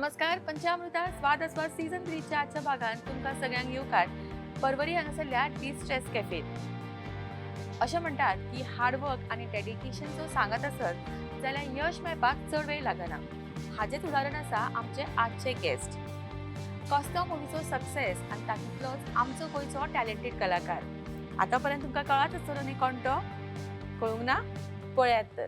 नमस्कार, पंचामृता स्वाद आस्वाद सीझन 3च्या आजच्या भागात तुमकां सगळ्यांक येवकार परवरी हांगासरल्या डी स्ट्रेस कॅफेत. अशें म्हणटात की हार्डवर्क आनी डेडिकेशन जर सांगत आसत जाल्यार यश मेळपाक चड वेळ लागना. हाजेंच उदाहरण आसा आमचे आजचे गेस्ट, कोस्तांव मुवीचो सक्सेस आनी तातूंतलोच आमचो गोंयचो टॅलेंटेड कलाकार. आतां पर्यंत तुमकां कळत आसतलो न्ही कोण तो? कळूंक ना? पळयात तर.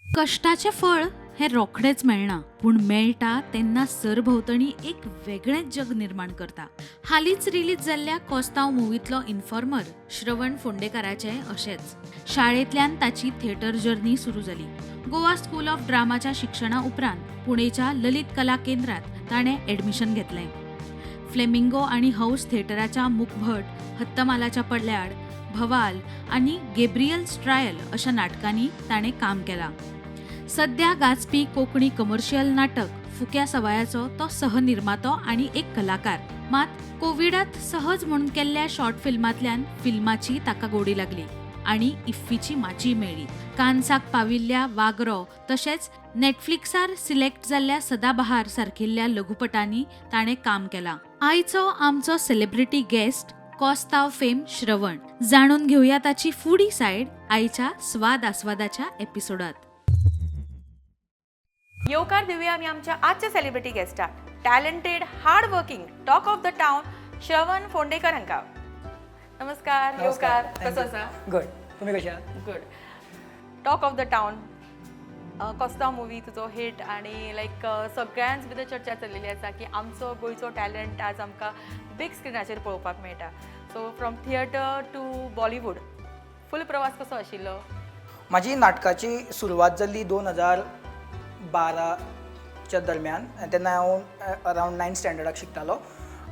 कश्टाचें फळ हें रोखडेंच मेळना, पूण मेळटा तेन्ना सरभोंवतणी एक वेगळेंच जग निर्माण करता. हालींच रिलीज जाल्ल्या कोस्तांव मुवींतलो इन्फॉर्मर श्रवण फोंडेकाराचें अशेंच. शाळेंतल्यान ताची थिएटर जर्नी सुरू जाली. गोवा स्कूल ऑफ ड्रामाच्या शिक्षणा उपरांत पुणेच्या ललित कला केंद्रात ताणें एडमिशन घेतलें. फ्लेमिंगो आनी हौस थिएटराच्या मुखभट, हत्तमालाच्या पडल्याड, भवाल आनी गेब्रियल्स ट्रायल अशा नाटकांनी ताणें काम केलां. सध्या गाजपी कोंकणी कमर्शियल नाटक फुक्या सवायाचो तो सहनिर्मातो आनी एक कलाकार. मात कोविडात सहज म्हणून केल्ल्या शॉर्ट फिल्मांतल्यान फिल्माची ताका गोडी लागली आनी इफ्फीची माची मेळ्ळी. कान्साक पाविल्ल्या वागरो तशेंच नेटफ्लिक्सार सिलेक्ट जाल्ल्या सदाबहार सारकिल्ल्या लघुपटांनी ताणें काम केलां. आयचो आमचो सेलिब्रिटी गेस्ट कोस्ताव फेम श्रवण. जाणून घेवया ताची फुडी सायड आयच्या स्वाद आस्वादाच्या एपिसोडात. येवकार दिवया आमी आमच्या आजच्या celebrity गेस्टाक, talented, hard working, talk of the town Shravan Phondekar हांकां. नमस्कार, येवकार. कसो आसा? गुड, तुमी कशे आहात? Good. Talk of the town Kostav movie तुजो हिट आणि लायक सगळ्यांच भितर चर्चा चल्लेली आसा की आमचो गोंयचो टॅलंट आज आमकां बिग स्क्रिनाचेर पळोवपाक मेळटा. So from theatre to Bollywood full प्रवास कसो आशिल्लो? म्हाजी नाटकाची सुरवात जाल्ली 2012च्या दरम्यान आनी तेन्ना हांव अरावंड नायन्थ स्टँडर्डाक शिकतालो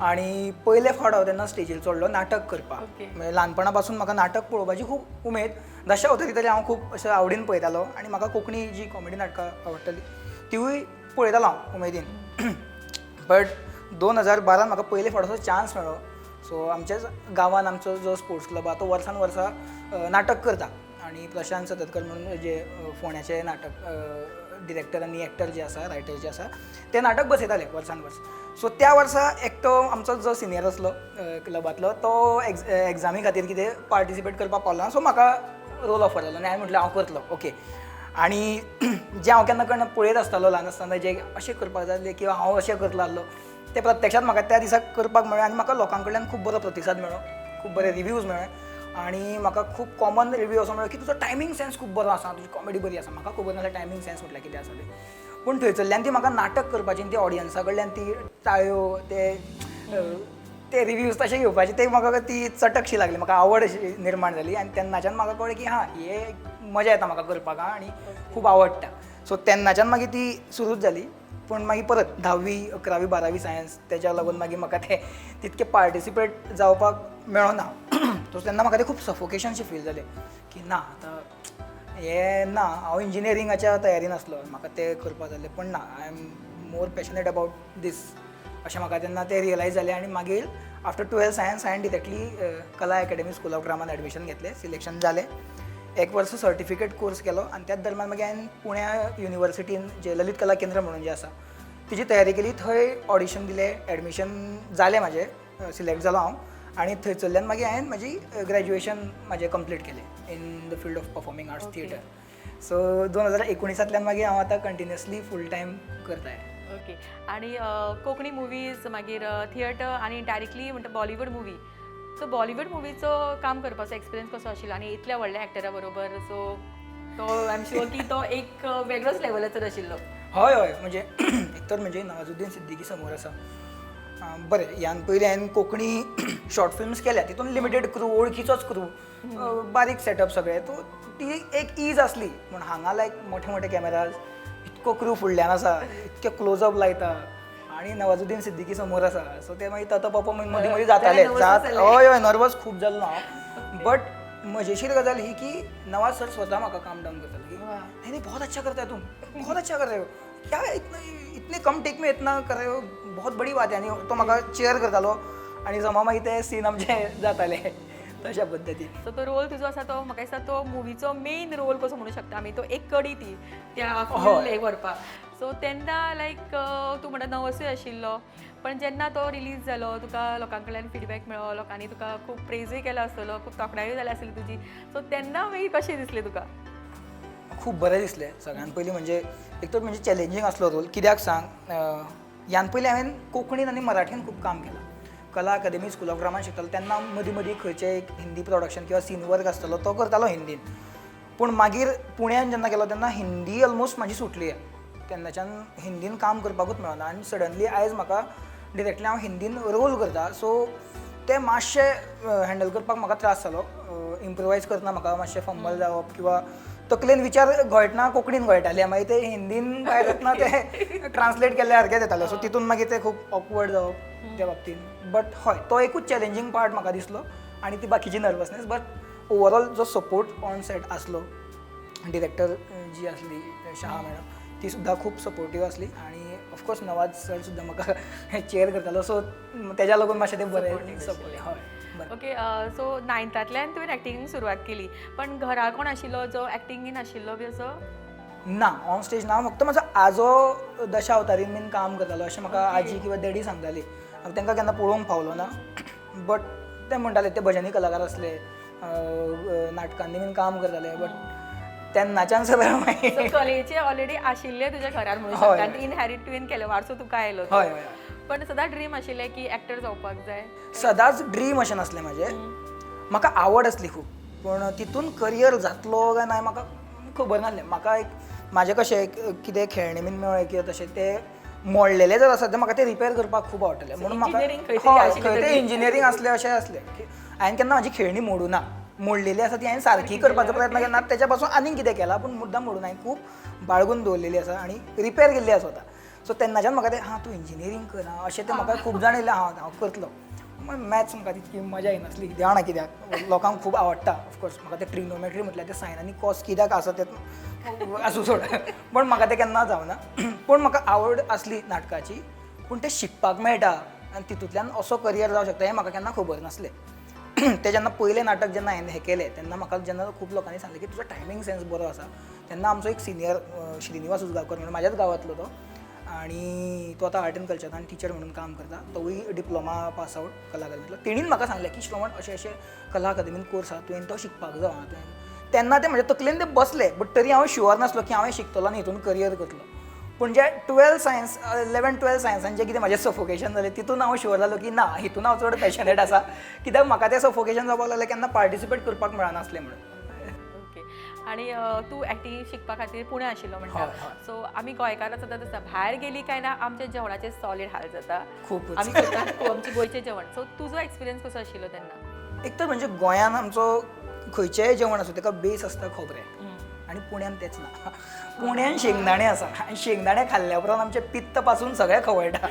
आनी पयले फावट हांव तेन्ना स्टेजीर चडलो नाटक करपाक. म्हणजे ल्हानपणा पासून म्हाका नाटक पळोवपाची खूब उमेद. दशावतारी तरी हांव खूब अशें आवडीन पळयतालो आनी म्हाका कोंकणी जी कॉमेडी नाटकां आवडटाली, तिवूय पळयतालो हांव उमेदीन. बट 2012न म्हाका पयले फावट असो चान्स मेळ्ळो. सो आमच्याच गांवान आमचो जो स्पोर्ट्स क्लब आहा, तो वर्सान वर्सा नाटक करता आनी प्रशांत सततकर म्हणून जे फोंड्याचे नाटक डिरेक्टर आनी एक्टर जे आसा, रायटर जे आसा, ते नाटक बसयताले वर्सान वर्स. सो त्या वर्सा एकटो आमचो जो सिनियर आसलो क्लबांतलो, तो एग्जामी खातीर कितें पार्टिसिपेट करपाक पावलो ना. सो म्हाका रोल ऑफर जालो आनी हांवें म्हटलें, हांव करतलो, ओके. आनी जें हांव केन्ना केन्ना पळयत आसतालो ल्हान आसतना, जें अशें करपाक जाय आसलें किंवा हांव अशें करतलो आसलो, तें प्रत्यक्षात म्हाका त्या दिसा करपाक मेळ्ळें आनी म्हाका लोकां कडल्यान खूब बरो प्रतिसाद मेळ्ळो, खूब बरे रिव्यूज मेळ्ळे आनी म्हाका खूब कॉमन रिव्यू असो मेळ्ळो की तुजो टायमींग सेन्स खूब बरो आसा, तुजी कॉमेडी बरी आसा. म्हाका खबर नासलें टायमींग सेन्स म्हटल्यार कितें आसा तें. पूण थंयसरल्यान ती म्हाका नाटक करपाची आनी ती ऑडियन्सा कडल्यान ती टाळयो, ते रिव्यूज तशे घेवपाचे, ते म्हाका ती चटकशी लागली, म्हाका आवड अशी निर्माण जाली आनी तेन्नाच्यान म्हाका कळ्ळें की हां, हे मजा येता म्हाका करपाक आनी खूब आवडटा. सो तेन्नाच्यान मागीर ती सुरूच जाली. पूण मागीर परत धावी, 11वी, 12वी सायन्स, तेज्या लागून मागीर म्हाका तें तितकें पार्टिसिपेट जावपाक मेळना. सो तेन्ना म्हाका तें खूब सफोकेशनशें फील जालें की ना, आतां हें ना. हांव इंजिनियरिंगाच्या तयारीन आसलो, म्हाका तें करपाक जाल्लें, पूण ना, I am more passionate about this अशें म्हाका तेन्ना तें रियलायज जालें. आनी मागीर आफ्टर 12th science हांवें डिरेक्टली कला एकेडमी स्कूल ऑफ ड्रामान एडमिशन घेतलें, सिलेक्शन जालें, एक वर्स सर्टिफिकेट कोर्स केलो आनी त्याच दरम्यान मागीर हांवें पुण्या युनिवर्सिटीन जे ललित कला केंद्र म्हणून जें आसा, तिजी तयारी केली. थंय ऑडिशन दिलें, एडमिशन जालें म्हाजें, सिलेक्ट जालो हांव आनी थंयसरल्यान मागीर हांवें म्हाजी ग्रॅज्युएशन म्हाजें कंप्लीट केलें in the field of performing arts, theatre. So 2019तल्यान मागीर हांव आतां कंटिन्युअसली फूल टायम करता. ओके, आणि कोंकणी मुवीज, मागीर थिएटर आनी डायरेक्टली म्हणटा बॉलिवूड मुवी. सो बॉलिवूड मुवीचो काम करपाचो एक्सपिरियन्स कसो आशिल्लो आनी इतल्या व्हडल्या एक्टरा बरोबर? सो तो I am sure की तो एक वेगळोच लेवलाचेर आशिल्लो. हय, म्हणजे एक तर म्हणजे नवाजुद्दीन सिद्दीकी समोर आसा. बरें, ह्यान पयलीं हांवें कोंकणी शॉर्ट फिल्म्स केल्या, तितून लिमिटेड क्रू, वळखीचोच क्रू, बारीक सेटअप सगळें, सो ती एक is आसली. पूण हांगा लायक मोठे मोठे कॅमेराज, इतको क्रू फुडल्यान आसा, इतके क्लोजअप लायता आनी नवाजुद्दीन सिद्दीकी समोर आसा. सो ते मागीर तत पप मदीं मदीं जाताले. नर्वस जात जाले? हय, नर्वस खूब जाल्लो हांव. बट मजेशीर गजाल ही की नवाज सर स्वतः म्हाका काम डावन करताले की नहीं नहीं, बहुत अच्छा करता है तुम, बहुत अच्छा कर रहे हो, क्या इतना इतने कम टेक में इतना कर रहे हो, बहुत बड़ी बात है. आनी तो म्हाका चेअर करतालो आनी जमा मागीर ते सीन आमचे जाताले. तशा पद्दतीन. सो तो रोल तुजो आसा तो म्हाका दिसता तो मुवीचो मेन रोल कसो म्हणू शकता आमी, तो एक कडी ती त्या फूल हे व्हरपाक. सो तेन्ना लायक तूं म्हणटा नर्वसूय आशिल्लो, पण जेन्ना तो रिलीज जालो तुका लोकां कडल्यान फिडबॅक मेळ्ळो, लोकांनी तुका खूब प्रेजूय केला आसतलो, खूब तोखणायूय जाल्या आसतली तुजी. सो तेन्ना मागीर कशें दिसलें तुका? खूब बरें दिसलें. सगळ्यान पयलीं म्हणजे एक तर म्हणजे चॅलेंजींग आसलो रोल. कित्याक सांग, ह्यान पयलीं हांवें कोंकणीन आनी मराठीन खूब काम केलां. कला अकादमी स्कूल ऑफ ड्रामान शिकतालो तेन्ना मदीं मदीं खंयचें एक हिंदी प्रोडक्शन किंवा सीन वर्क आसतालो तो करतालो हिंदीन. पूण मागीर पुण्यान जेन्ना गेलो तेन्ना हिंदी ऑलमोस्ट म्हाजी सुटली. तेन्नाच्यान हिंदीन काम करपाकूच मेळना आनी सडनली आयज म्हाका डिरेक्टली हांव हिंदीन रोल करता. सो तें मातशें हँडल करपाक म्हाका त्रास जालो. इम्प्रोवायज करतना म्हाका मातशें फंबल जावप किंवा तकलेन विचार घोळटना कोंकणीन घोळटाले, मागीर ते हिंदीन भायर वतना ते ट्रान्सलेट केल्ल्या सारकें जातालें. सो तितून मागीर ते खूब ऑकवर्ड जावप त्या बाबतीन. बट हय, तो एकूच चॅलेंजींग पार्ट म्हाका दिसलो आनी ती बाकीची नर्वसनेस. बट ओवरऑल जो सपोर्ट ऑन सेट आसलो, डिरेक्टर जी आसली शहा मॅडम, ती सुद्दां खूब सपोर्टीव आसली आनी ऑफकोर्स नवाज सर सुद्दां म्हाका चेअर करतालो. सो तेज्या लागून मातशें तें बरें सपोर्ट. हय, बरें. ओके, सो नायन्थांतल्यान तुवें एक्टिंगेक सुरवात केली, पण घरा कोण आशिल्लो जो एक्टिंगेन आशिल्लो बी असो? ना, ऑन स्टेज ना. फक्त म्हजो आजो दशा अवतारीन बीन काम करतालो अशें म्हाका आजी किंवा डॅडी सांगताली. हांव तांकां केन्ना पळोवंक पावलो ना, बट ते म्हणटाले ते भजनी कलाकार आसले, नाटकांनी बीन काम करताले. बट तेन्नाच्यान सगळें मागीर कलेचे ऑलरेडी आशिल्ले तुज्या घरान म्हणून शकता आनी इनहेरीट तुवें केलें, वारसो तुका आयलो. हय हय. पण सदां ड्रीम आशिल्लें की एक्टर जावपाक जाय? सदांच ड्रीम अशें नासलें म्हाजें, म्हाका आवड आसली खूब, पूण तितून करियर जातलो काय ना म्हाका खबर नासलें. म्हाका एक म्हाजें कशें कितें खेळणें बीन मेळ्ळें किंवा तशें तें मोडलेलें जर आसत म्हाका तें रिपेर करपाक खूब आवडटलें. म्हणून म्हाका हय खंय तें इंजिनियरींग आसलें अशें आसलें. हांवें केन्ना म्हाजी खेळणी मोडूं ना, मोडलेली आसा ती हांवें सारकी करपाचो प्रयत्न केला, तेच्या पासून आनीक कितें केलां, पूण मुद्दाम मोडूं ना. हांवें खूब बाळगून दवरलेली आसा आनी रिपेर केल्ली आसा स्वता. सो तेन्नाच्यान म्हाका तें हां तूं इंजिनियरींग कर आं अशें तें म्हाका खूब जाण येयलें, हांव हांव करतलो. मॅथ्स म्हाका तितकी मजा येनासली, कित्याक जाणा कित्याक लोकांक खूब आवडटा. ऑफकोर्स म्हाका तें ट्रिग्नोमेट्री म्हटल्यार तें सायन आनी कॉस कित्याक आसा तें आसूं सोड, पूण म्हाका तें केन्ना जावना. पूण म्हाका आवड आसली नाटकाची, पूण तें शिकपाक मेळटा आनी तितूंतल्यान असो करियर जावंक शकता हें म्हाका केन्ना खबर नासलें. तें जेन्ना पयलें नाटक जेन्ना हांवें हें केलें तेन्ना म्हाका जेन्ना खूब लोकांनी सांगलें की तुजो टायमींग सेन्स बरो आसा, तेन्ना आमचो एक सिनियर श्रीनिवास उजगांवकर म्हणून म्हाज्याच गांवांतलो तो, आनी तो आतां आर्ट एंड कल्चरान टिचर म्हणून काम करता, तोवूय डिप्लोमा पास आवट कला अकादमींतलो. तेणीन म्हाका सांगलें की श्रवण अशें अशें कला अकादमीन कोर्स आसा, तुवें तो शिकपाक जाय. तुवें तेन्ना तें म्हज्या तकलेन तें बसलें, बट तरी हांव शुअर नासलो की हांवें शिकतलो आनी हितून करियर करतलो. पूण जे 12 सायन्स 11 12 सायन्सान जें कितें म्हाजें सफोकेशन जालें तितून हांव शुअर जालो की ना, हितून हांव चड पॅशनेट आसा, कित्याक म्हाका तें सफोकेशन जावपाक लागलें केन्ना पार्टिसिपेट करपाक मेळनासलें म्हणून. ओके, आनी तूं एक्टिंग शिकपा खातीर पुणे आशिल्लो म्हणटा, सो आमी गोंयकारां सदांच आसता भायर गेली काय ना आमच्या जेवणाचे सॉलीड हाल जाता, खूब आमी करता आमचें गोंयचें जेवण. सो तुजो एक्सपिरियन्स कसो आशिल्लो तेन्ना? एक तर म्हणजे गोंयान आमचो खंयचेंय जेवण आसूं तेका बेस आसता खोबरें, आनी पुण्यान तेंच ना. पुण्यान शेंगदाणे आसा आनी शेंगदाणे खाल्ल्या उपरांत आमचें पित्त पासून सगळें खवळटा.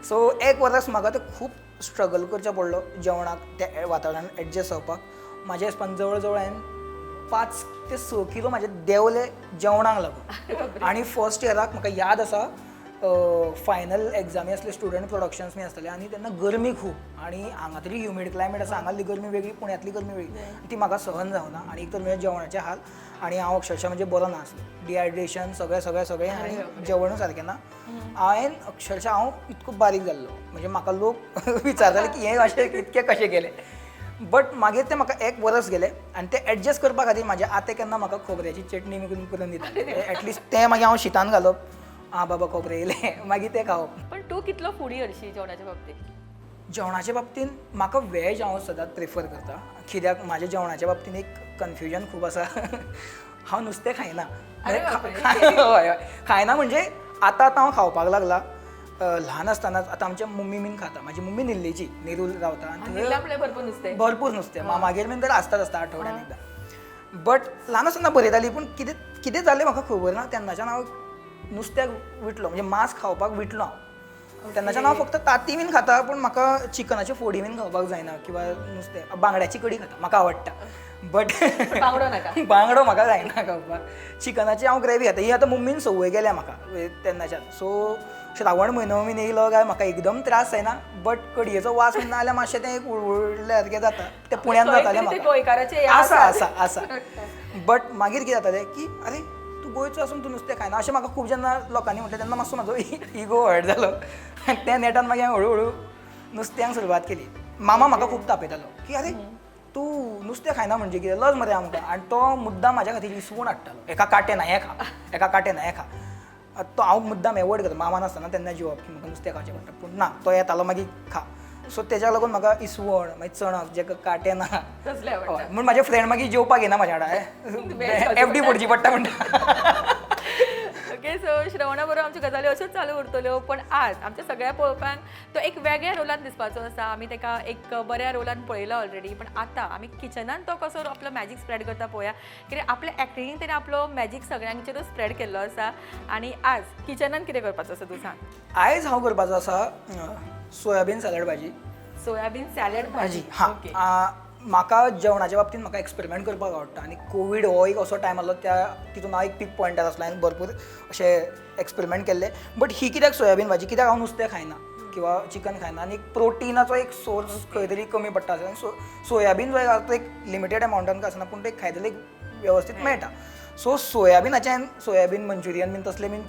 सो एक वर्स म्हाका तें खूब स्ट्रगल करचें पडलो जेवणाक, त्या वातावरणान एडजस्ट जावपाक. म्हाज्या हिसपान जवळ जवळ हांवें 5 ते 6 किलो म्हाजे देंवले जेवणाक लागून. आनी फर्स्ट इयराक म्हाका याद आसा फायनल एग्जामी आसले, स्टुडंट प्रोडक्शन्स बी आसताले आनी तेन्ना गरमी खूब, आनी हांगा तरी ह्युमीड क्लायमेट आसा, हांगासली गरमी वेगळी, पुण्यांतली गरमी वेगळी, ती म्हाका सहन जावना. आनी एक तर म्हणजे जेवणाचे हाल, आनी हांव अक्षरशा म्हणजे बरो नासलो, डिहायड्रेशन सगळें सगळें सगळें, आनी जेवणूय सारकें ना. हांवें अक्षरशा हांव इतको बारीक जाल्लो म्हणजे म्हाका लोक विचारताले की हें अशें इतकें कशें केलें. बट मागीर तें म्हाका एक वरस गेलें आनी तें एडजस्ट करपा खातीर म्हाज्या आते केन्ना म्हाका खोबऱ्याची चटणी बी करून दिताली, एटलिस्ट तें मागीर हांव शितान घालप, आं बाबा खोबरें येयलें, मागीर तें खावप. पण तूं कितलो फुडी हरशी जेवणाच्या बाबतीत? जेवणाच्या बाबतीन म्हाका वेज हांव सदांच प्रिफर करता, कित्याक म्हाज्या जेवणाच्या बाबतीन एक कन्फ्युजन खूब आसा. हांव नुस्तें खायना. हय हय, खायना म्हणजे आतां आतां हांव खावपाक लागला. ल्हान आसतनाच आतां आमच्या मम्मी बीन खाता, म्हाजी मम्मी निल्लेची, नेरूल रावता, भरपूर नुस्तें, भरपूर नुस्तें मामागेर बीन तर आसताच आसता आठवड्यान एकदां. बट ल्हान आसतना बरयताली, पूण कितें कितें जालें म्हाका खबर ना, तेन्नाच्यान हांव नुस्त्याक विटलो, म्हणजे मांस खावपाक विटलो हांव. तेन्नाच्यान हांव फक्त तांती बीन खाता, पूण म्हाका चिकनाच्यो फोडी बीन खावपाक जायना, किंवा नुस्तें बांगड्याची कडी खाता म्हाका आवडटा, बट बांगडो नाका, बांगडो म्हाका जायना खावपाक. चिकनाची हांव ग्रेवी खाता, ही आतां मम्मीन संवय केल्या म्हाका तेन्नाच्यान. सो श्रावण म्हयनो बीन येयलो काय म्हाका एकदम त्रास जायना, बट कडयेचो वास बीन ना जाल्यार मातशें तें एक उळउळल्या सारकें जाता. तें पुण्यान खंय जातालें तरी ते म्हाका. गोंयकाराचें हें आसा आसा. आसा आसा. बट मागीर कितें जातालें की अरे तूं गोंयचो आसून तूं नुस्तें खायना अशें म्हाका खूब जेन्ना लोकांनी म्हटलें तेन्ना मातसो म्हाजो इगो हर्ट जालो. आनी त्या नेटान मागीर हांवें हळू हळू नुस्त्यांक सुरवात केली. मामा म्हाका खूब तापयतालो की अरे तूं नुस्तें खायना म्हणजे कितें, लज मरे आमकां. आनी तो मुद्दाम म्हाज्या खातीर इसवण हाडटालो, एका कांटे ना हें खा, एका कांटे ना हें खा. तो हांव मुद्दाम एवॉयड करता, मामा नासतना तेन्ना जेवप की म्हाका नुस्तें खावचें पडटा, पूण ना तो येतालो मागीर खा. सो तेज्या लागून म्हाका इसवण, मागीर चणक जेका कांटे ना तसलें आवडटा. हय, म्हूण म्हाजे फ्रेंड मागीर जेवपाक येना म्हाज्या वांगडा, एफडी पडची पडटा म्हणटा. ओके, सो श्रवणा बरोबर आमच्यो गजाली अश्योच चालू उरतल्यो, पण आज आमच्या सगळ्या पळोवप्यांक तो एक वेगळ्या रोलान दिसपाचो आसा. आमी ताका एक बऱ्या रोलान पळयला ऑलरेडी, पण आतां आमी किचनान तो कसो आपलो मॅजीक स्प्रेड करता पळोवया, कित्याक आपल्या एक्टिंगेन तेणें आपलो मॅजीक सगळ्यांचेरूच स्प्रेड केल्लो आसा. आनी आज किचनान कितें करपाचो आसा तूं सांग. आयज हांव करपाचो आसा सोयाबीन सॅलड भाजी. सोयाबीन सॅलड भाजी. हां. ओके. म्हाका जेवणाच्या बाबतींत म्हाका एक्सपेरिमेंट करपाक आवडटा आनी कोवीड हो एक असो टायम आसलो त्या तितून हांव एक पीक पॉयंटार आसलो, हांवें भरपूर अशे एक्सपेरिमेंट केल्ले. बट he कित्याक सोयाबीन भाजी, कित्याक हांव नुस्तें खायना किंवा चिकन खायना आनी प्रोटिनाचो एक सोर्स खंय तरी कमी पडटा. आनी सोयाबीन जो आसा तो एक लिमिटेड अमावंटान आसना, पूण तो एक खायत जाल्यार एक वेवस्थीत मेळटा. सो सोयाबिनाचे हांवें सोयाबीन मंचुरियन बीन तसले बीन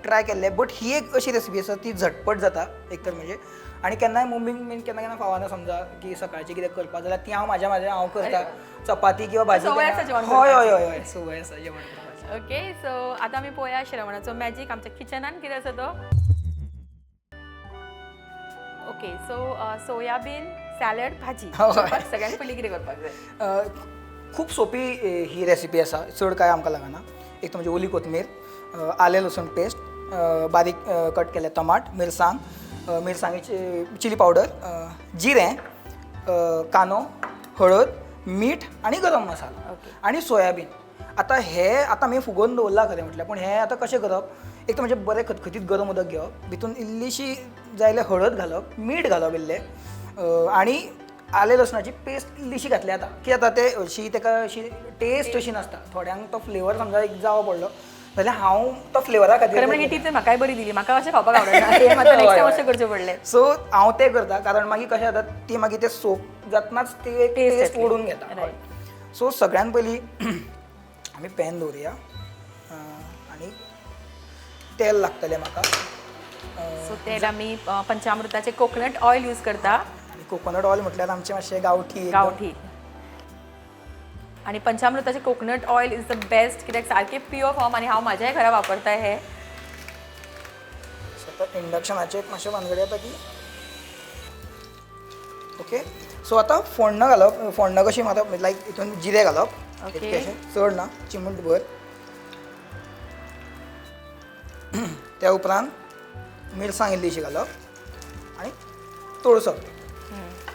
ट्राय केल्ले, बट he एक अशी रेसिपी आसा ती झटपट जाता एक तर म्हणजे. आनी केन्नाय मम्मीक बीन केन्ना केन्ना फावना समजा की सकाळचें कितें करपाक जाल्यार ती हांव म्हाज्या म्हाज्या हांव करता, चपाती किंवा भाजी. संवय आसा जेवण हय हय हय हय, संवय आसा जेवण करपाची. ओके, सो आतां आमी पळोवया श्रवणाचो मॅजीक आमच्या किचनान कितें आसा तो. ओके, सो सोयाबीन सॅलड भाजी हय. करपाक सगळ्यांत पयलीं कितें करपाक जाय? खूब सोंपी ही रेसिपी आसा, चड कांय आमकां लागना. एक तर म्हणजे ओली कोथमीर, आलें लसूण पेस्ट, बारीक कट केल्लें टमाट, मिरसांग, मिरसांगेची चिली पावडर, जिरें, कांदो, हळद, मीठ आनी गरम मसालो आनी सोयाबीन. आतां हे आतां आमी फुगोवन दवरलां खरें म्हटल्यार, पूण हें आतां कशें करप, एक तर म्हणजे बरें खतखतीत गरम उदक घेवप, भितून इल्लीशी जाय जाल्यार हळद घालप, मीठ घालप इल्लें, आनी आलें लसणाची पेस्ट इल्लीशी घातली जाता. कितें जाता ते अशी ताका अशी टेस्ट अशी नासता, थोड्यांक तो फ्लेवर समजा एक जावो पडलो जाल्यार हांव तो फ्लेवरा खरें खातीर म्हणजे ही टीप म्हाकाय बरी दिली, म्हाका अशें खावपाक आवडना, हें मात नेक्स्ट टायम अशें करचें पडलें. सो हांव तें करता, कारण मागीर कशें जाता ती मागीर ते सोक जातनाच ती एक Taste test येतली. ओडून घेता. सो सगळ्यान पयलीं आमी पॅन दवरुया आनी तेल लागतलें म्हाका. सो तेल आमी पंचामृताचे कोकोनट ऑयल यूज करता. आनी कोकोनट ऑयल म्हटल्यार आमचें मातशें गांवठी एकदम. गांवठी. आनी पंचामृताचे coconut oil is the best, कित्याक सारकें प्युअर फॉर्म आनी हांव म्हाज्याय घरा वापरता हें. सो आतां इंडक्शनाचेर मातशें भानगडी जाता की ओके. सो आतां फोण्णां घालप, फोण्णां कशीं मारप लायक हितून जिरें घालप इतकेंशें, चड ना, चिमूट भर. त्या उपरांत मिरसांग इल्लीशी घालप आनी तळसप.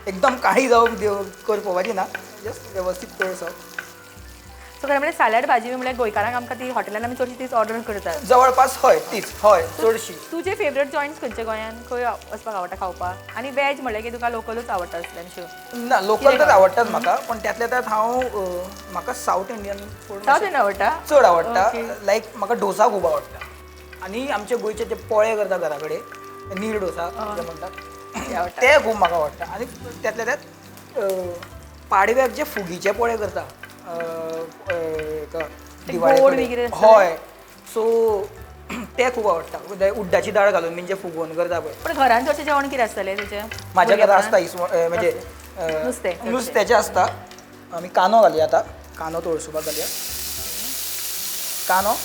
एकदम काळी जावप करपवाची ना, जस्ट वेवस्थीत तळसप. सो खरें म्हणल्यार सॅलड भाजी म्हणल्यार गोंयकारांक आमकां ती हॉटेलान आमी चडशी तीच ऑर्डर करतात. जवळपास हय तीच, हय चडशी. तुजे फेवरेट जॉयंट्स खंयचे गोंयान, खंय वचपाक आवडटा खावपाक? आनी वेज म्हणलें की तुका लोकलूच आवडटा आसलें आम शुअर. ना, लोकल तर आवडटाच म्हाका, पण त्यातल्या त्यात हांव म्हाका south Indian food south Indian आवडटा? चड आवडटा. लायक म्हाका डोसा खूब आवडटा आनी आमचे गोंयचे जे पोळे करता घरा कडेन, नीर डोसा जे म्हणटात ते खूब म्हाका आवडटा. आनी त्यातल्या त्यात पाडव्याक जे फुगीचे पोळे करता दिवाळे, हय, सो ते खूब आवडटा. उड्डाची दाळ घालून बीन जे फुगोवन करता पळय. पण घरान चडशें जेवण कितें आसतलें तुजें? म्हाज्या घरा आसता इसवण, म्हणजे नुस्तें, नुस्त्याचें आसता. आमी कांदो घालया आतां, कांदो तळसुपाक घालया, कांदो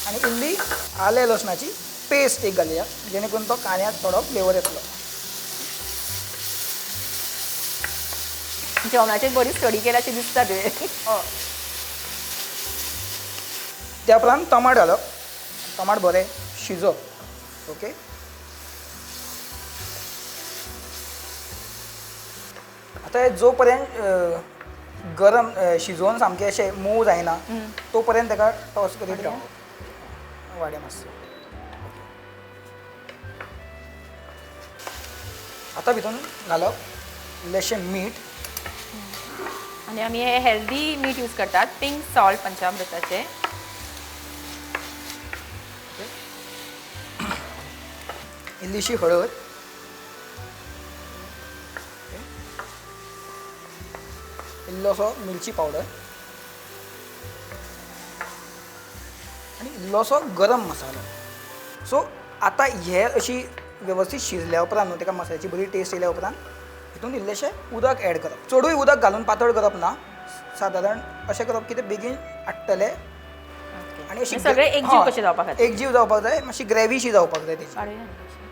आनी इल्ली आलें लसणाची पेस्ट एक घालया, जेणे करून तो कांद्याक थोडो फ्लेवर येतलो. जेवणाचेर बरी स्टडी केल्या अशी दिसता तुवें. त्या उपरांत टमाट घालप, टमाट बरें शिजोवप. ओके, आतां जो पर्यंत गरम शिजोवन सामकें अशें मोव जायना तो पर्यंत ताका टॉस करीत रावप, वाडया मातसो. आतां भितून घालप इल्लेशें मीठ. आनी आमी हे हेल्दी मीठ यूज करतात, पिंक सॉल्ट पंचामृताचें. इल्लीशी हळद, इल्लोसो मिरची पावडर आनी इल्लोसो गरम मसालो. सो आतां हे अशी वेवस्थीत शिजल्या उपरांत न्हू, तेका मसाल्याची बरी टेस्ट येयल्या उपरांत हितून इल्लेशें उदक एड करप. चडूय उदक घालून पातळ करप ना, सादारण अशें करप की ते बेगीन आट्टले आनी अशी सगळे एकजीव हय, कशे जावपा खातीर. एकजीव जावपाक जाय, मातशी ग्रेवीशी जावपाक जाय तेजी. काडुया न्ही अशें.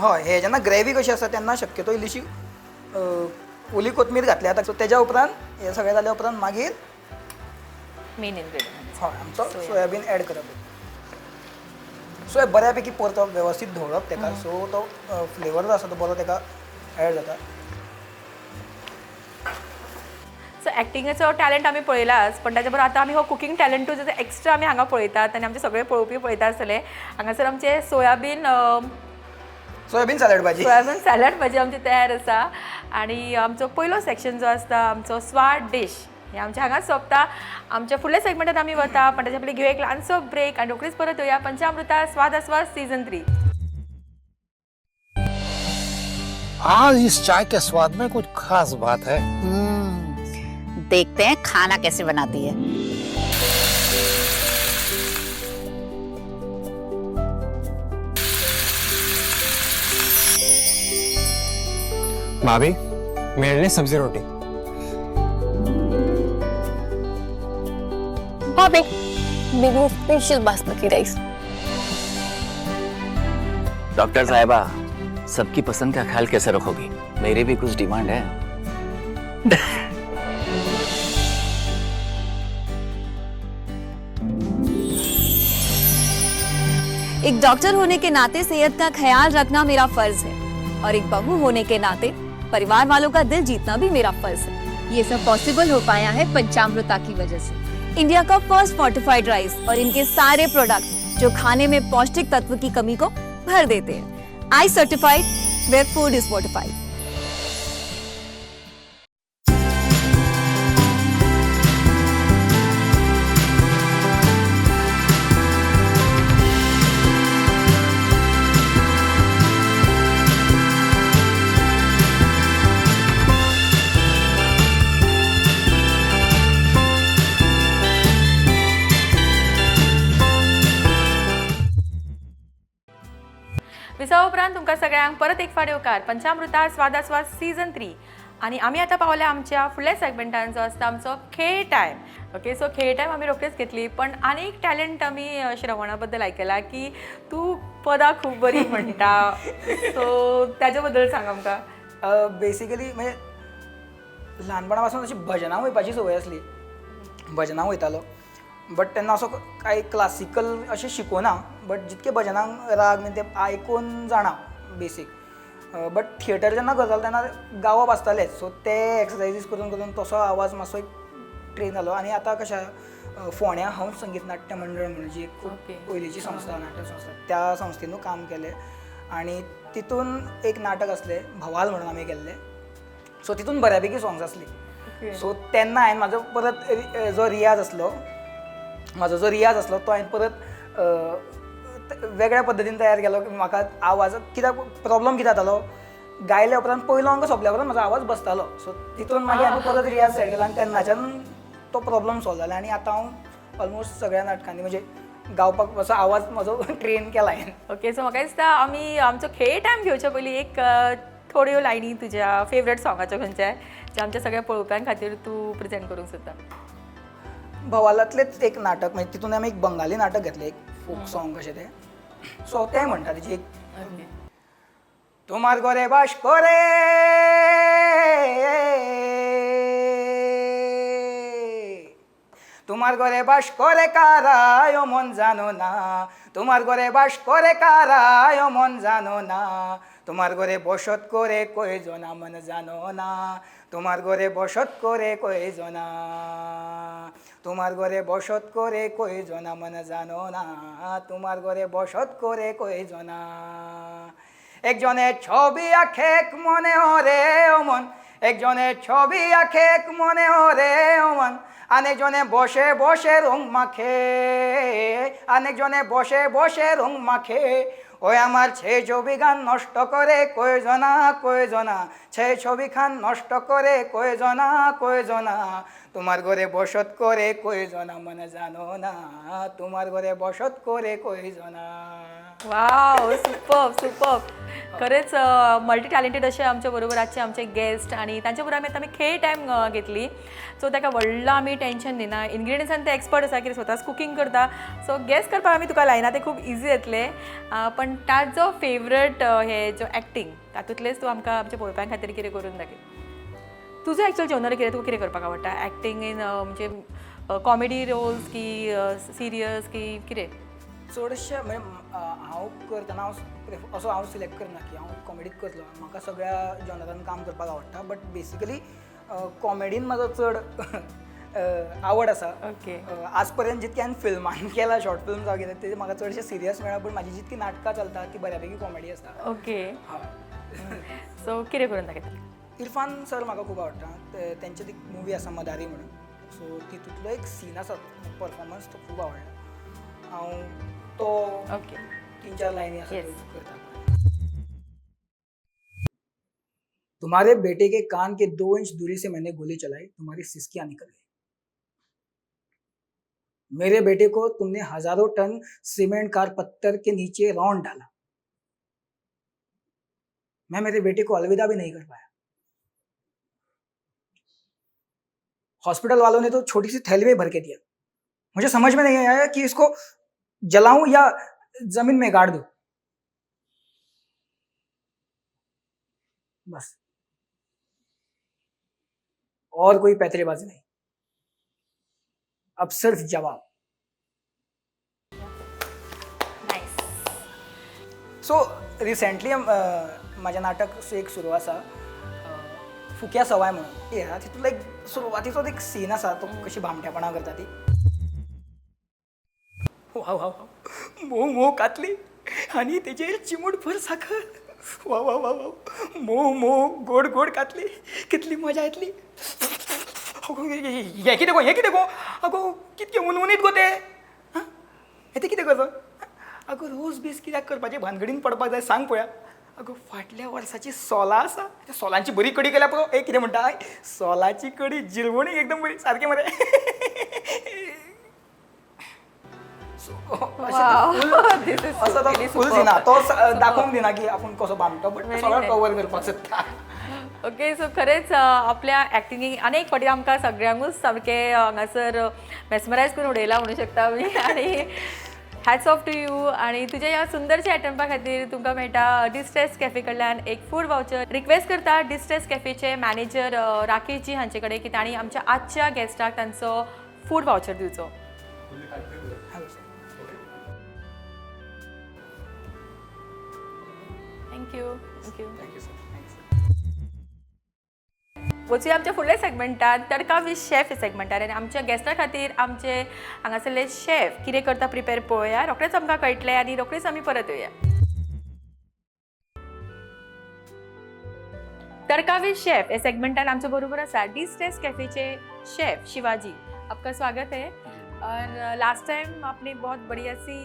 हय, हे जेन्ना ग्रेवी कशी आसता तेन्ना शक्यतो इल्लीशी ओली कोथमीर घातली जाता. सो तेज्या उपरांत हे सगळें जाल्या उपरांत मागीर मेन इन्ग्रेडियंट हय आमचो सोयाबीन एड करप. सो हे बऱ्यापैकी परतो वेवस्थीत धवळप तेका, सो तो फ्लेवर जो आसा तो बरो तेका एड जाता. सो एक्टिंगाचो टॅलंट आमी पळयलाच, पण ताच्या बरोबर आतां आमी हो कुकींग टॅलंटूय जसो एक्स्ट्रा आमी हांगा पळयतात आनी आमचे सगळे पळोवपी पळयता आसतले. हांगासर आमचे सोयाबीन सोयाबीन सॅलड भाजी, सोयाबीन सॅलड भाजी आमची तयार आसा. आनी आमचो पयलो सेक्शन जो आसता आमचो स्वाद डीश हे आमच्या हांगाच सोंपता. आमच्या फुडल्या सेगमेंटात आमी वता, पण ताच्या पयलीं घेवया एक ल्हानसो ब्रेक आनी रोखडीच परत येवया पंचामृता स्वाद आस्वाद सीजन 3. आज इस चाय के स्वाद में कुछ खास बात है. देखते हैं खाना कैसे बनाती है. भाभी, मेरे लिए सब्जी रोटी. भाभी, मेरे स्पेशल बासमती राइस. डॉक्टर साहिबा, सबकी पसंद का ख्याल कैसे रखोगी? मेरी भी कुछ डिमांड है. एक डॉक्टर होने के नाते सेहत का ख्याल रखना मेरा फर्ज है और एक बहू होने के नाते परिवार वालों का दिल जीतना भी मेरा फर्ज है. ये सब पॉसिबल हो पाया है पंचामृता की वजह से. इंडिया का फर्स्ट फोर्टिफाइड राइस और इनके सारे प्रोडक्ट जो खाने में पौष्टिक तत्व की कमी को भर देते हैं. I certified, where food is fortified. विसवा उपरांत तुमकां सगळ्यांक परत एक फावट येवकार पंचामृता स्वादास्वाद सीजन 3. आनी आमी आतां पावल्या आमच्या फुडल्या सेगमेंटान जो आसता आमचो खेळ टायम. ओके, सो खेळ टायम आमी रोखडीच घेतली, पण आनी एक टॅलंट आमी श्रवणा बद्दल आयकला की तूं पदां खूब बरी म्हणटा, सो ताजे बद्दल सांग आमकां. बेसिकली म्हणजे ल्हानपणा पासून अशी भजनां वयपाची संवय आसली, भजनां वयतालो. बट तेन्ना असो कांय क्लासिकल अशें शिकोना, बट जितके भजनांक राग बीन ते आयकून जाणा बेसीक. बट थिएटर जेन्ना करतालो तेन्ना गावप आसतालेंच, सो ते एक्सरसायजीस करून करून तसो आवाज मातसो एक ट्रेन जालो. आनी आतां कशें, फोंड्यां हंस संगीत नाट्य मंडळ म्हणून जी एक खूब पयलींची संस्था, नाट्य संस्था, त्या संस्थेनूय काम केलें आनी तितून एक नाटक आसलें भवाल म्हणून आमी केल्लें. सो तितून बऱ्यापैकी सॉंग्स आसली. सो तेन्ना हांवें म्हाजो परत जो रियाज आसलो, म्हाजो जो रियाज आसलो तो हांवें परत वेगळ्या पद्दतीन तयार केलो की म्हाका आवाज कित्याक प्रॉब्लम कितें जातालो, गायल्या उपरांत पयलो अंक सोंपल्या उपरांत म्हाजो आवाज बसतालो. सो तितून मागीर हांवें परत रियाज स्टार्ट केलो आनी तेन्नाच्यान तो प्रॉब्लम सॉल्व जालो. आनी आतां हांव ऑलमोस्ट सगळ्या नाटकांनी म्हणजे गावपाक असो आवाज म्हजो ट्रेन केला हांवें. ओके, सो म्हाका दिसता आमी आमचो खेळ टायम घेवच्या पयलीं एक थोड्यो लायनी तुज्या फेवरेट सॉंगाच्यो खंयचे जे आमच्या सगळ्या पळोवप्यां खातीर तूं प्रेजेंट करूंक सोदता. भवालांतलेंच एक नाटक, म्हणजे तितून आमी एक बंगाली नाटक घेतलें, एक फोक सॉंग कशें तें. सो तें म्हणटा तेजी एक, তোমার ঘরে বাস করে তোমার ঘরে বাস করে কারায় মন জানো না, তোমার ঘরে বাস করে কারায় মন জানো না, তোমার ঘরে বসত করে কই জনা মন জানো না, তোমার ঘরে বসত করে কই জনা, তোমার ঘরে বসত করে কই জনা মন জানো না, তোমার ঘরে বসত করে কই জনা, একজনের ছবি আঁকে মনে ওরে মন, একজনের ছবি আঁকে মনে ওরে মন, আনেকজনে বসে বসে রং মাখে, আনেকজনে বসে বসে রং মাখে। ওই আমার ছে ছবি গান নষ্ট করে কয়জনা কয়জনা, ছে ছবি খান নষ্ট করে কয়জনা কয়জনা, তোমার ঘরে বসত করে কয়জনা মানে জানো না, তোমার ঘরে বসত করে কয়জনা। वाव, सुपर सुपर. खरेंच मल्टी टॅलेंटेड अशे आमच्या बरोबर आजचे आमचे गेस्ट आनी तांच्या बरोबर आमी आतां आमी खेळ टायम घेतली. सो ताका व्हडलो आमी टेंशन दिना. इनग्रिडियंट्सान ते एक्सपर्ट आसा, कित्याक स्वताच कुकींग करता. सो गॅस करपाक आमी तुका लायना, ते खूब इजी जातले. पण ताजो फेवरेट हे जो एक्टींग, तातूंतलेच तूं आमकां आमच्या पळोवप्यां खातीर कितें करून दाखय. तुजो एक्चुअल जॉनर कितें? तुका कितें करपाक आवडटा? एक्टींग इन म्हणजे कॉमेडी रोल्स की सिरियस की कितें? चडशे म्हणजे हांव करतना हांव असो हांव सिलेक्ट करना की हांव कॉमेडीत करतलो. म्हाका सगळ्या जॉनरान काम करपाक आवडटा, बट बेसिकली कॉमेडीन म्हाजो चड आवड आसा. आज पर्यंत जितकें हांवें फिल्मान केलां, शॉर्ट फिल्म जावं कितें, ते म्हाका चडशें सिरियस मेळ्ळा, पूण म्हाजी जितकी नाटकां चलता ती बऱ्यापैकी कॉमेडी आसता. सो कितें करून दाखयता? इरफान सर म्हाका खूब आवडटा. तेंची ती मुवी आसा मदारी म्हणून, सो तितूंतलो एक सीन आसा, परफॉर्मन्स तो खूब आवडला. हांव तो 3-4 लायनी आसा त्यो करता. तुम्हारे बेटे के कान के 2 इंच दूरी से मैंने गोली चलाई, तुम्हारी सिसकियां निकल गई। मेरे बेटे को तुमने हजारों टन सीमेंट कार पत्थर के नीचे रौंद डाला। मैं मेरे बेटे को अलविदा भी नहीं कर पाया। हॉस्पिटल वालों ने तो छोटी सी थैली में भर के दिया। मुझे समझ में नहीं आया कि इसको जलाऊं या जमीन में गाड़ दूं। बस और कोई पैतरेबाजी नहीं, अब सिर्फ जवाब। नायस. सो रिसेंटली म्हाजें नाटक एक सुरू आसा, फुक्या सवाय म्हणून. हे तितूंतलो एक सुरवातीचो एक सीन आसा, तो कशी भामटेपणां करता ती. वा वा वा, मोव मोव कातली आनी तेजेर चिमूटभर साखर. वा वा वा वा, मोव मोव गोड गोड कातली, कितली मजा येतली. अगो हें कितें गो, हें कितें गो, अगो कितकें हुनहुनीत गो तें. आं, हें तें कितें करता? अगो रोस बीस कित्याक करपाचें भानगडीन पडपाक जाय सांग पळोवया. अगो फाटल्या वर्साची सोलां आसा, त्या सोलांची बरी कडी केल्या पुरो. ए कितें म्हणटा? सोलाची कडी जिरवणी एकदम बरी सारकें मरे. असो तो फूल दिना, तो दाखोवंक दिना की आपूण कसो भामटो, बट सगळो कवर करपाक सोदता. ओके, सो खरेंच आपल्या एक्टिंगेक अनेक फावटी आमकां सगळ्यांकूच सामकें हांगासर मेस्मरायज करून उडयला म्हणूं शकता आमी. आनी हॅट्स ऑफ टू you. आनी तुज्या ह्या सुंदरशा एटम्पा खातीर तुमकां मेळटा डिस्ट्रेस कॅफे कडल्यान एक फूड वावचर. रिक्वेस्ट करता डिस्ट्रेस कॅफेचे मॅनेजर राकेशजी हांचे कडेन की तांणी आमच्या आजच्या गेस्टाक तांचो फूड वावचर दिवचो. Hello sir. Thank you, thank you. Thank you sir, thank you. वचूया आमच्या फुडल्या सेगमेंटात, तडका विथ शेफ ह्या सेगमेंटार. आनी आमच्या गेस्टा खातीर आमचे हांगासरले शेफ कितें करता प्रिपेर पळोवया. रोखडेच आमकां कळटलें आनी रोखडेच आमी परत येवया. तडका विथ शेफ ह्या सेगमेंटान आमच्या बरोबर आसा डिस्ट्रेस कॅफेचे शेफ शिवाजी. आपका स्वागत है. और लास्ट टाइम आपने बहुत बढ़िया सी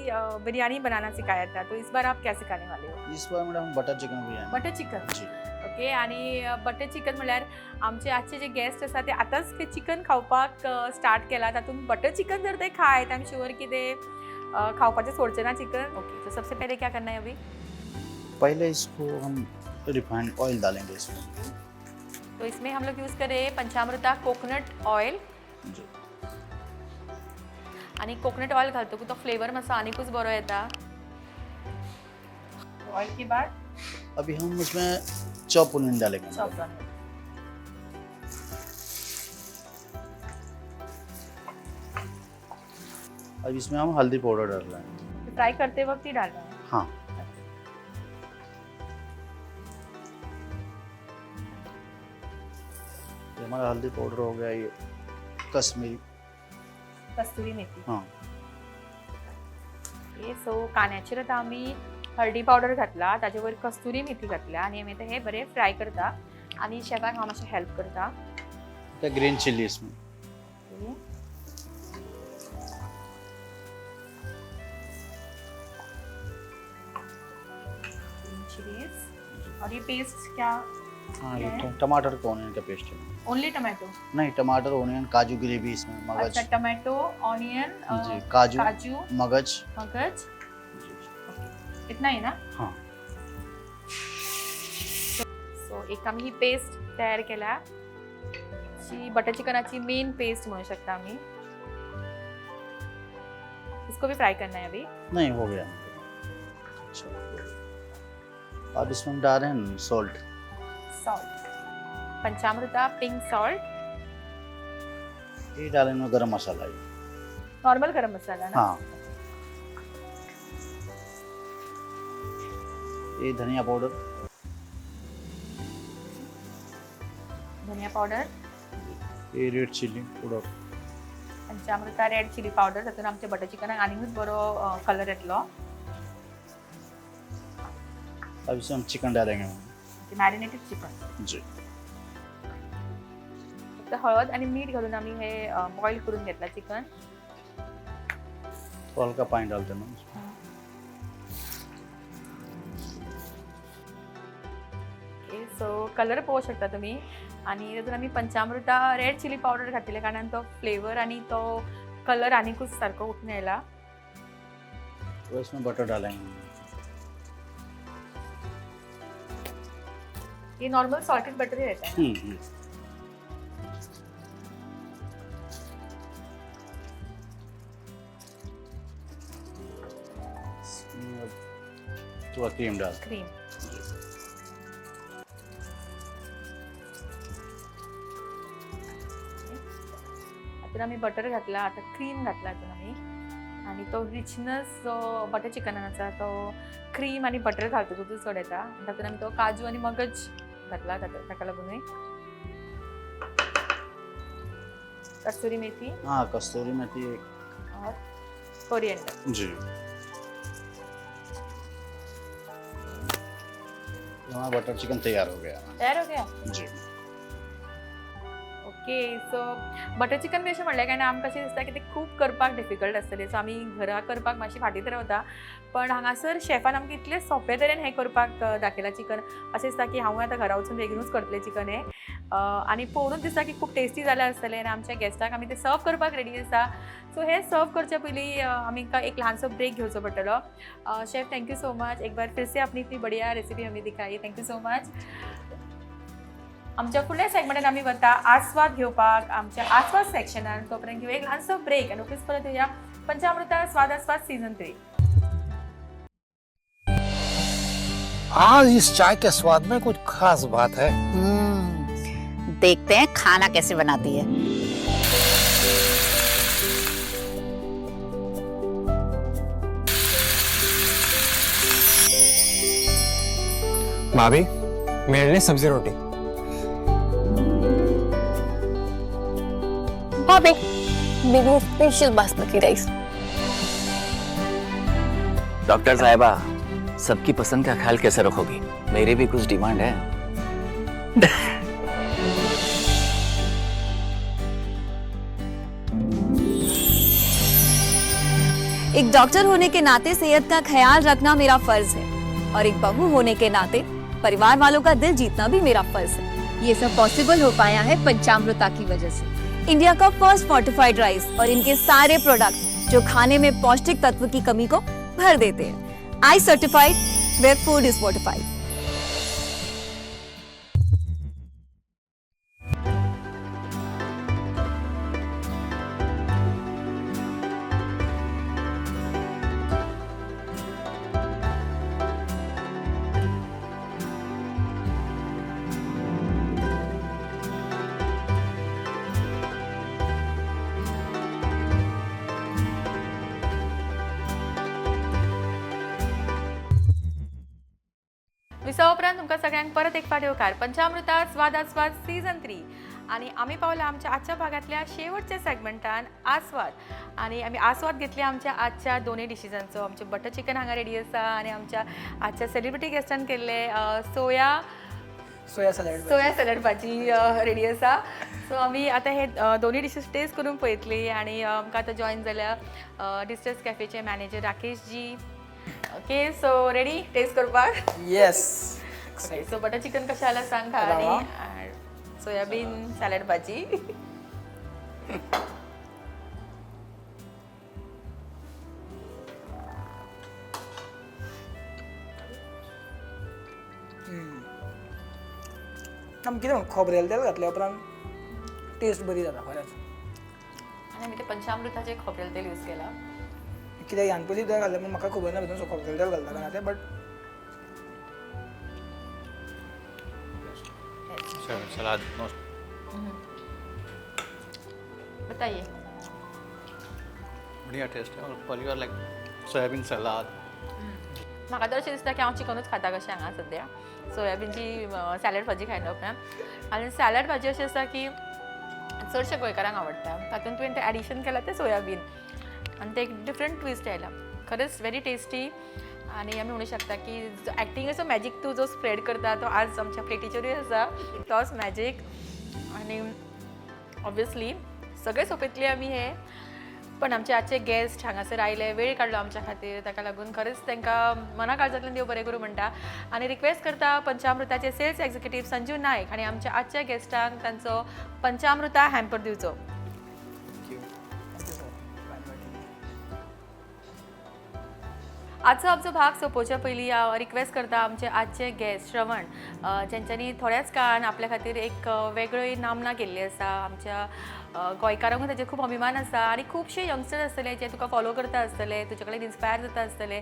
बिरयानी बनाना सिखाया था, तो इस बार आप क्या सिखाने वाले हो? इस बार madam butter chicken biryani. Butter chicken? जी. ओके. आनी बटर चिकन म्हणल्यार आमचे आजचे जे गेस्ट आसा ते आतांच ते चिकन खावपाक स्टार्ट केला, तातूंत बटर चिकन जर ते खायत, I am sure की ते खावपाचें सोडचे ना चिकन. ओके, तो सबसे पहले क्या करना है अभी? पहले इसको हम रिफाइंड ऑयल डालेंगे इसमें. तो इसमें हम लोग यूज़ कर रहे हैं पंचामृता कोकोनट ऑयल. जी. आनी कोकोनट ऑयल घालतकूच तो फ्लेवर मातसो आनीकूच बरो येता. ऑयल के बाद? अभी हम इसमें चॉप ऑनियन डालेंगे. Chop onion. अब इसमें हम हल्दी पाउडर डाल रहे हैं. फ्राई करते वक्त ही डालना है? हाँ. ये हमारा हल्दी पाउडर हो गया. ये कश्मीरी कस्तुरी मेथी. हाँ. ओके, सो कांद्याचेर आतां आमी हळदी पावडर घातला, ताजे वयर कस्तुरी मेथी घातल्या आनी आमी आतां हे बरें फ्राय करता आनी शेफाक हांव मातशें हेल्प करता. ग्रीन चिल्ली इसमें. ओके. चिलीज। और ये पेस्ट क्या? हाँ, ये क्या है? टमाटर का ऑनियन का पेस्ट है। Only tomato? नहीं, टमाटर, ऑनियन, काजू ग्रेवी इसमें, मगज। अच्छा, टमाटो, ऑनियन, जी, काजू, काजू, मगज। मगज, इतना ही ना? हाँ। सो एक आमी ही पेस्ट तयार केल्या जी बटर चिकनाची मेन पेस्ट म्हणू शकता आमी। इसको भी फ्राई करना है अभी? नहीं, हो गया। अच्छा, अब इसमें हम डाल रहे हैं सॉल्ट। सॉल्ट, पंचामृता पिंक सॉल्ट। ये डालेंगे गरम मसाला ये। नॉर्मल गरम मसाला ना? हाँ, ये धनिया पाउडर। धनिया पावडर। ये red chilli powder. Panchamrita red chilli powder, तातूंत आमच्या बटर चिकनाक आनीकूच बरो कलर येतलो। अब इसमें हम चिकन डालेंगे। Marinated chicken. जी। फक्त हळद आणि मीठ घालून आमी हे बॉईल करून घेतला चिकन। थोड़ा हल्का पानी डालते हैं। ओके, सो कलर पळोवंक शकता तुमी आनी तातूंत आमी पंचामृता रेड चिली पावडर घातिल्ल्या कारणान तो फ्लेवर आनी तो कलर आनीकूच सारको उठून येयला। तो इसमें बटर डालेंगे। ये नॉर्मल सॉल्टेड बटर ही रहता है ना? हम्म। इसमें अब थोड़ा क्रीम डाल। क्रीम। हातून आमी बटर घातला, आतां क्रीम घातला हातून आमी आनी तो रिचनस जो बटर चिकनान आसा तो क्रीम आनी बटर घालतकूच चड येता। आनी तातूंत आमी तो काजू आनी मगज घातला, ताका लागूनय कसुरी मेथी। हाँ, कस्तूरी मेथी। और कोरिएंडर। जी, हमारा बटर चिकन तैयार हो गया। तयार हो गया? जी। ओके, सो बटर चिकन बी अशें म्हणलें काय ना आमकां अशें दिसता की ते खूब करपाक डिफिकल्ट आसतलें, सो आमी घरा करपाक मातशी फाटींच रावता, पण हांगासर शेफान आमकां इतले सोंपे तरेन हें करपाक दाखयलां चिकन, अशें दिसता की हांवूय आतां घरा वचून बेगिनूच करतलें चिकन हें। आनी पळोवनूच दिसता की खूब टेस्टी जालें आसतलें आनी आमच्या गेस्टाक आमी तें सर्व करपाक रेडी आसा। सो हें सर्व करचे पयलीं आमी एक ल्हानसो ब्रेक घेवचो पडटलो। Chef, thank you so much, एक बार फिर से आपने इतनी बढ़िया रेसिपी हमें दिखाई, thank you so much. आमच्या फुडल्या सेगमेंटान आमी वता आस्वाद घेवपाक आमच्या आस्वाद सेक्शनान, तो पर्यंत घेवया एक ल्हानसो ब्रेक आनी उपरांत परत येवया पंचामृता स्वाद आस्वाद सीजन 3। आज इस चाय के स्वाद में कुछ खास बात है। देखते हैं खाना कैसे बनाती है। भाभी, मेरे लिए सब्जी रोटी। भाभी, मेरी स्पेशल बासमती राइस। डॉक्टर साहिबा, सबकी पसंद का ख्याल कैसे रखोगी? मेरी भी कुछ डिमांड है। एक डॉक्टर होने के नाते सेहत का ख्याल रखना मेरा फर्ज है और एक बहू होने के नाते परिवार वालों का दिल जीतना भी मेरा फर्ज है। ये सब पॉसिबल हो पाया है पंचामृता की वजह से। इंडिया का फर्स्ट फोर्टिफाइड राइस और इनके सारे प्रोडक्ट जो खाने में पौष्टिक तत्व की कमी को भर देते हैं। I certified, where food is fortified. विसवा उपरांत तुमकां सगळ्यांक परत एक फावट येवकार पंचामृता स्वाद आस्वाद सीजन 3 आनी आमी पावला आमच्या आजच्या भागांतल्या शेवटच्या सेगमेंटान आस्वाद, आनी आमी आस्वाद घेतले आमच्या आजच्या दोनूय डिशीजांचो। आमचें बटर चिकन हांगा रेडी आसा आनी आमच्या आजच्या सेलिब्रिटी गेस्टान केल्ले soya soya salad, soya salad भाजी रेडी आसा। सो आमी आतां हे दोनूय डिशीज टेस्ट करून पळयतली आनी आमकां आतां जॉयन जाल्या distress कॅफेचे manager Rakesh ji okay, so ready taste करपाक? येस. ओके, सो बटर चिकन कशें जालां सांग. आणि सोयाबीन सॅलड भाजी. आमी कितें म्हणू, खोबरेल तेल घातल्या उपरांत टेस्ट बरी जाता खरेंच. आणि आमी ते पंचामृताचे खोबरेल तेल यूज केला. कित्याक ह्यान पयलीं तेल घातलें पूण म्हाका खबर ना भितून खोबरेल तेल घालता काय ना तें, बट सलाद नो. बताइए. बढ़िया टेस्ट है और परिवार लाइक सोयाबीन सलाद. म्हाका तर अशें दिसता की हांव चिकनूच खाता कशें हांगा सद्या, सोयाबीनची सॅलड भाजी खायना उपरांत. आनी सॅलड भाजी अशी आसा की चडशे गोंयकारांक आवडटा. तातूंत तुवें तें एडिशन केलां तें सोयाबीन आनी तें एक डिफरंट ट्विस्ट आयला. खरेंच व्हेरी टेस्टी. आनी आमी म्हणू शकता की एक्टिंगाचो मॅजीक तूं जो स्प्रेड करता तो आज आमच्या प्लेटीचेरूय आसा तोच मॅजीक. आनी ऑब्वियसली सगळे सोंपेतली आमी हे, पण आमचे आजचे गेस्ट हांगासर आयले, वेळ काडलो आमच्या खातीर, ताका लागून खरेंच तांकां मना काळजांतल्यान देव बरें करूं म्हणटा. आनी रिक्वेस्ट करता पंचामृताचे सेल्स एक्झिक्युटीव संजीव नायक आनी आमच्या आजच्या गेस्टांक तांचो पंचामृता हॅम्पर दिवचो. Thank you sir. आजचो आमचो भाग सोंपोवच्या पयलीं हांव रिक्वेस्ट करता आमचे आजचे गेस्ट श्रवण, जेंच्यांनी थोड्याच काळान आपल्या खातीर एक वेगळी नामना केल्ली आसा. आमच्या गोंयकारांकूय ताचेर खूब अभिमान आसा आनी खुबशे यंगस्टर्स आसतले जे तुका फॉलो करता आसतले, तुजे कडेन इन्स्पायर जाता आसतले.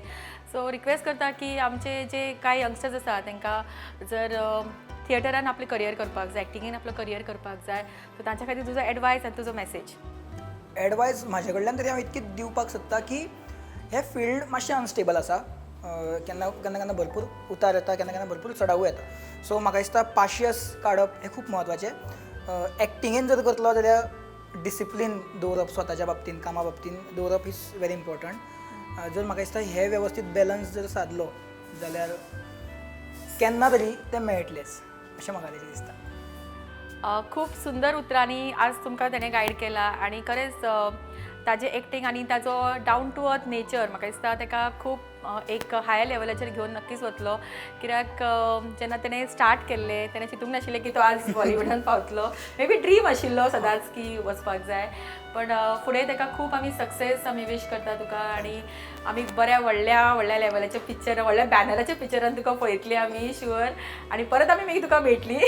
सो रिक्वेस्ट करता की आमचे जे कांय यंगस्टर्स आसा तांकां जर थिएटरान आपलें करियर करपाक जाय, एक्टिंगेन आपलो करियर करपाक जाय, सो तांच्या खातीर तुजो एडवायस आनी तुजो मॅसेज. एडवायस म्हाजे कडल्यान तरी हांव इतकी दिवपाक सोदता की हें फिल्ड मातशें अनस्टेबल आसा. केन्ना केन्ना केन्ना भरपूर उतार येता, केन्ना केन्ना भरपूर चडावूय येता. सो म्हाका दिसता पाशियस काडप हें खूब म्हत्वाचें. एक्टिंगेन जर करतलो जाल्यार डिसिप्लीन दवरप स्वताच्या बाबतीन, कामा बाबतीन दवरप is very important. जर म्हाका दिसता हे वेवस्थीत बॅलन्स जर सादलो जाल्यार केन्ना तरी तें मेळटलेंच अशें म्हाका तरी दिसता. खूब सुंदर उतरांनी आज तुमकां तेणें गायड केला आनी खरेंच ताजें एक्टींग आनी ताजो डावन टू अर्थ नेचर म्हाका दिसता ताका खूब एक हायर लेवलाचेर घेवन नक्कीच वतलो. कित्याक जेन्ना तेणें स्टार्ट केल्लें तेणें चिंतूंक नाशिल्लें की तो आज बॉलिवूडान पावतलो. मे बी ड्रीम आशिल्लो सदांच की वचपाक जाय, पण फुडें ताका खूब आमी सक्सेस आमी वीश करता तुका. आनी आमी बऱ्या व्हडल्या व्हडल्या लेवलाच्या पिक्चर, व्हडल्या बॅनराच्या पिक्चरान तुका पळयतली आमी शुअर. आनी परत आमी मागीर तुका मेळटली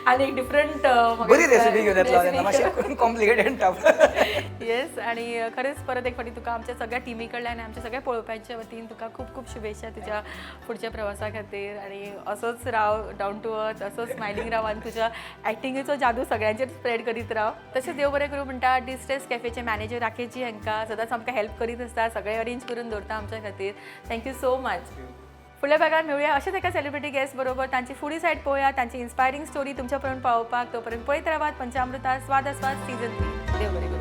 आनी एक डिफरंट बरी रेसिपी घेवन येतलो तेन्ना, मातशें कॉम्प्लिकेटेड टफ. येस, आणि खरेंच परत एक फावटी तुका आमच्या सगळ्या टिमी कडल्यान आनी आमच्या सगळ्या पळोवप्यांच्या वतीन तुका खूब खूब शुभेच्छा तुज्या फुडच्या प्रवासा खातीर. आनी असोच राव डावन टू अर्थ, असोच स्मायलींग राव आनी तुज्या एक्टिंगेचो जादू सगळ्यांचेर स्प्रेड करीत राव. तशेंच देव बरें करूं म्हणटा डिस्ट्रेस कॅफेचे मॅनेजर राकेशजी हांकां, सदांच आमकां हेल्प करीत आसता, सगळें अरेंज करून दवरता आमच्या खातीर. Thank you so much. फुडल्या भागात मेळुया अशेंच एका सेलिब्रिटी गेस्ट बरोबर. तांची फुडी सायड पळोवया, तांची इन्स्पायरींग स्टोरी तुमच्या पर्यंत पावोवपाक. तोपर्यंत पळयत रावात पंचामृता स्वाद आस्वाद सीझन 3. देव बरें करूं.